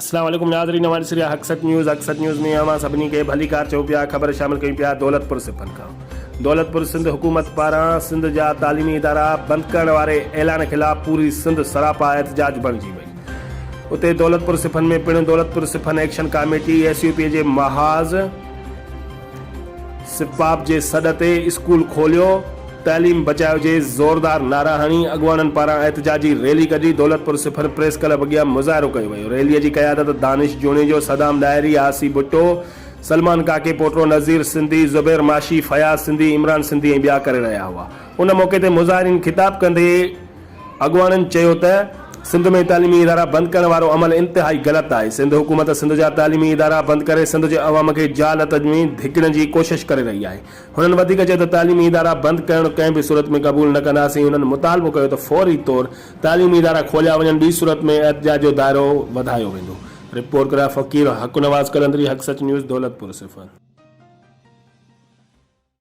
اسلام عليڪم ناظرين اوهان ڏسي رهيا حق سچ نيوز حق سچ نيوز ۾ اوهان سڀني کي ڀليڪار چئون پيا خبر شامل ڪيون پيا دولتپور صفن کان دولتپور سنڌ حڪومت پاران سنڌ جا تعليمي ادارا بند ڪرڻ واري اعلان خلاف پوري سنڌ سراپا احتجاج بڻجي وئي اتي دولتپور صفن ۾ پڻ دولتپور صفن action committee S U P جي محاذ سپاپ جي سڏ تي اسڪول کوليو، تعليم بچايو جي زوردار نعرا هڻي اڳواڻن پاران احتجاجي ريلي ڪڍي دولتپور صفر پريس ڪلب اڳيان مظاهرو ڪيو ويو. ريلي جي قيادت دانش جوڻيجو، صدام ڏاهري، آسي ڀٽو، سلمان ڪاڪي پوٽو، نذير سنڌي، زبير ماشي، فياض سنڌي، عمران سنڌي ۽ ٻيا ڪري رهيا هئا. ان موقعي تي مظاهرين خطاب ڪندي اڳواڻن چيو ته سنڌ ۾ تعليمي ادارا بند ڪرڻ وارو عمل انتهائي غلط آهي، سنڌ حڪومت سنڌ جا تعليمي ادارا بند ڪري سنڌ جي عوام کي جهالت ۾ ڌڪڻ جي ڪوشش ڪري رهي آهي. هنن وڌيڪ چيو ته تعليمي ادارا بند ڪرڻ ڪنهن به صورت ۾ قبول نه ڪنداسين، هنن مطالبو ڪيو ته فوري طور تعليمي ادارا کوليا وڃن ٻي صورت ۾ احتجاج جو دائرو وڌايو ويندو. رپورٽ ڪريا فقير حق نواز قلندري حق سچ نيوز دولتپور صفر.